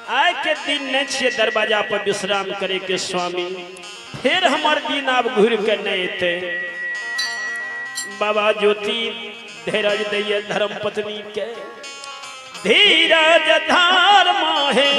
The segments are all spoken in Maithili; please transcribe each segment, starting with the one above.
आइ के दिन नहीं छियै दरवाजा पर विश्राम करे के स्वामी, फिर हमर दिन आब घुर के नहीं एतै। बाबा ज्योति धीरज दैये धर्म पत्नी के, धीरज धार माहे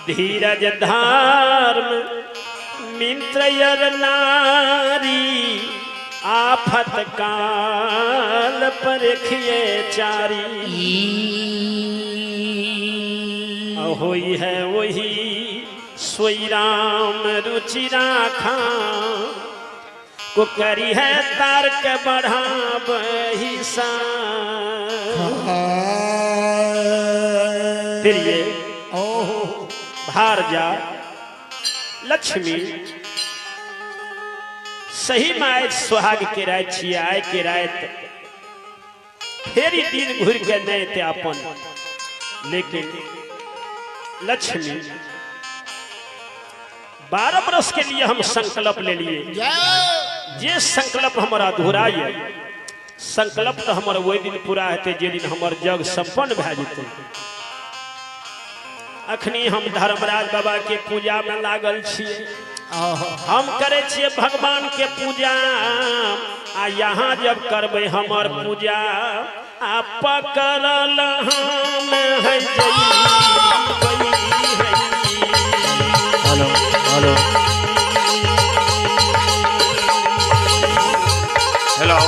धीरज धर्म मित्र यर नारी, आफत काल परखिए चारी। होई है वही सोई राम रुचि राखा, को करी है तर्क बढ़ाब हिस्सा। फिर ये भारजा लक्ष्मी सही में आय सुहाग के रात छियै, आय के रात फेर दिन घुर के नहीं थे अपन। लेकिन लक्ष्मी 12 बरस के लिए हम संकल्प ले लिए, जे संकल्प हमारा अधूरा है, संकल्प तो हमार वही दिन पूरा हेतै जे दिन हमर जग संपन्न भए जेतै। अखनी हम धर्मराज बाबा के पूजा में लागल छियै, हम करे छियै भगवान के पूजा, आ यहाँ जब करबै हमर पूजा आ पकड़ल हम है। हेलो हेलो हेलो,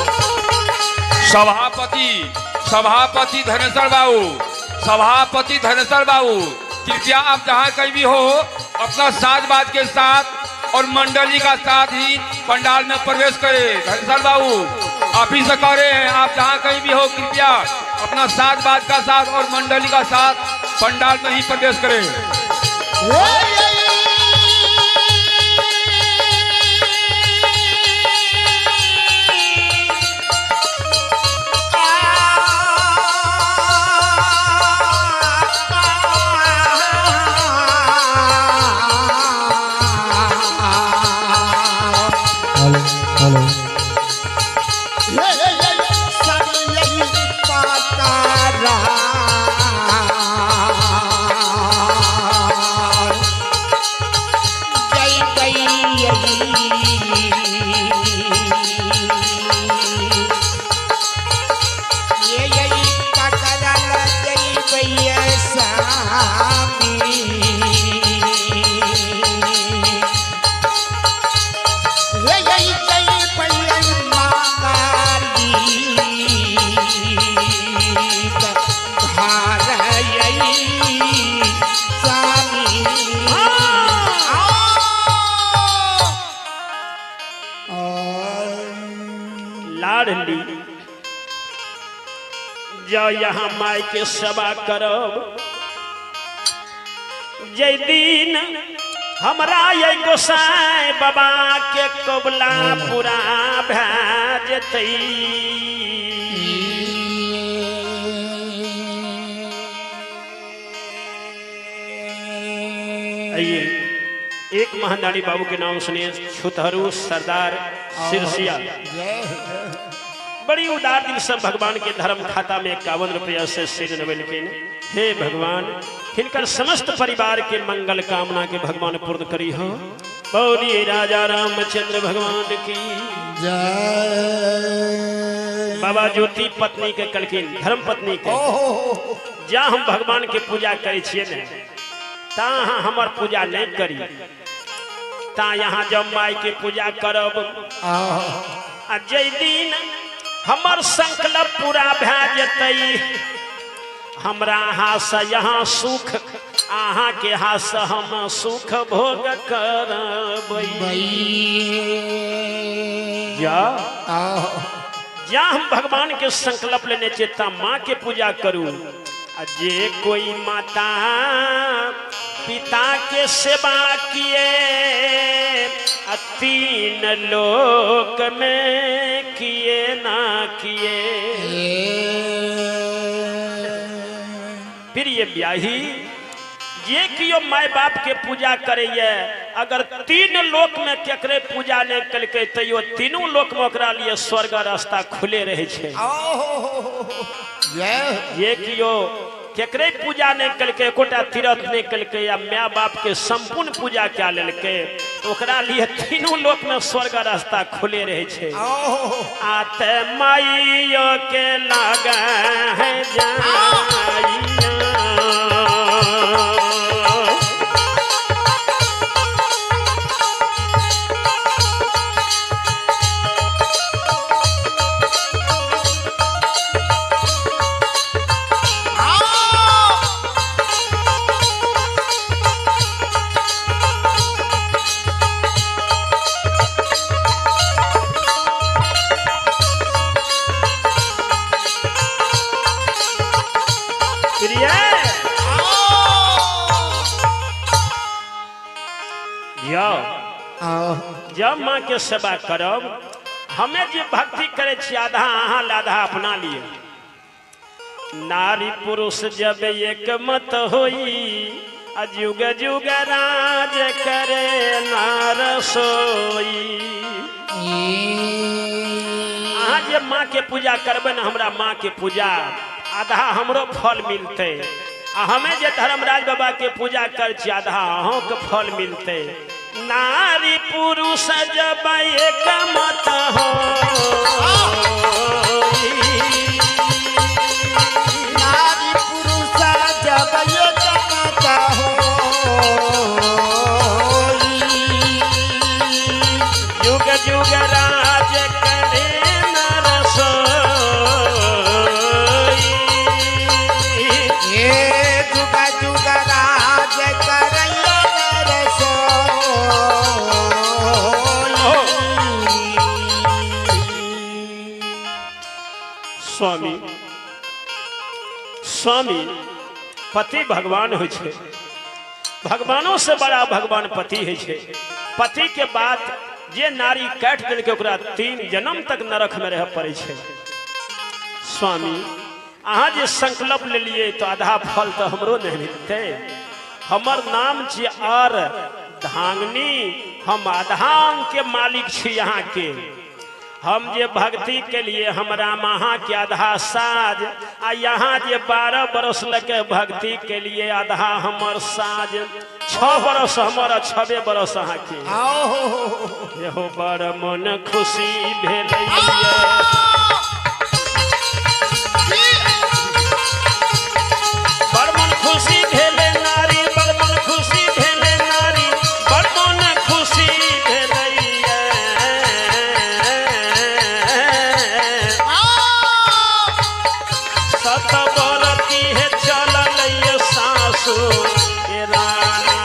सभापति सभापति धनेश्वर बाबू, सभापति धनेश्वर बाबू, कृपया आप जहाँ कहीं भी हो अपना साज बाज के साथ और मंडली का साथ ही पंडाल में प्रवेश करें। धनेश्वर बाबू आप ही से कह रहे हैं, आप जहाँ कहीं भी हो कृपया अपना साज बाज का साथ और मंडली का साथ पंडाल में ही प्रवेश करें। लाडली जो यहाँ माई के सेवा करब, जय दिन हमरा ये गोसाई बाबा के कबला पूरा भए जेतै। आइए एक महादानी बाबू के नाम सुनिए, छुतहरू सरदार सिरसिया, बड़ी उदार दिल से भगवान के धर्म खाता में 51 रुपया से सिर नवेलखिन। हे भगवान, हिनकर समस्त परिवार के मंगल कामना के भगवान पूर्ण करी हो। बोलिए राजा रामचंद्र भगवान की जय। बाबा ज्योति पत्नी के कलखिन, धर्म पत्नी के, जा हम भगवान के पूजा करे छियै ने ता अहाँ हमर पूजा नहीं करी, ता यहाँ जब माई के पूजा करब आ जय दिन हमर संकल्प पूरा भए जेतै। जेतै। हमरा हाथ से यहाँ सुख, अहाँ के हाथ से हम सुख भोग करबै। जा जा हम भगवान के संकल्प लेने छियै त माँ के पूजा करू। आ जे कोई माता पिता के सेवा किए आ तीन लोक में किए ना किए। प्रिय ब्याही, जे कियो my बाप के पूजा करैए, अगर तीन लोक में केकरे पूजा नहीं कलकै तैयो तीनों लोक में ओकरा लिए स्वर्ग रास्ता खुले रहे छै। जे कियो केकरे पूजा नहीं कलकै, एकोटा तीर्थ नहीं कलकै या my बाप के संपूर्ण पूजा क्या लेलकै, तो ओकरा लिए तीनों लोक में स्वर्ग रास्ता खुले रहे छै। आते माइयो के लगे है जाइया। जब माँ के सेवा करब, हमें जे भक्ति करे छी आधा अहाँ आधा अपना लिए। नारी पुरुष जब एक मत होई, जुग जुग राज करे नार सोई। अहाँ जे माँ के पूजा करबै ने, हमरा माँ के पूजा आधा हमरो फल मिलते। आ हमें जे धर्मराज बाबा के पूजा कर छी आधा अहों के फल मिलते। नारी पुरुष जब एक मत हो, नारी पुरुष जब एक मत हो, जुग जुग राज करे नर सोई। जुग जुग राज करे नर सोई। स्वामी स्वामी पति भगवान होइ छै, भगवानों से बड़ा भगवान पति होइ छै। पति के बात जे नारी काटि देलकै ओकरा 3 जन्म तक नरक में रह पड़ै छै। स्वामी अहाँ जे संकल्प लेलियै तो आधा फल तो हमरो नहीं मिलतै। हमर नाम छी आर धांगनी, हम आधांग के मालिक छी यहाँ के। हम जे भक्ति के लिए हमरा महा के आधा साज, आ यहाँ जे 12 बरस लके भक्ति के लिए आधा हमर साज, 6 बरस हमर 6 बरस अहाँ के। एहो बड़ मन खुशी भेलै। बड़ मन खुशी भेलै नारी, बड़ मन खुशी भेलै नारी, बड़ मन खुशी भेलै। सतबरती है चलल सासु के रामा।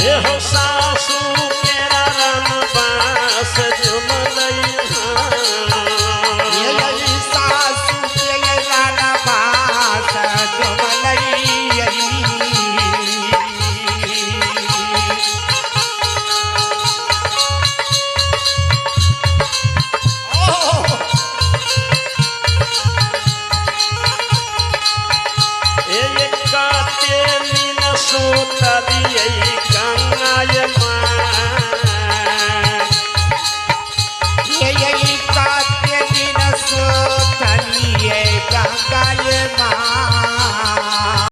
एहो सासु के रनबास झुमलै। सुतल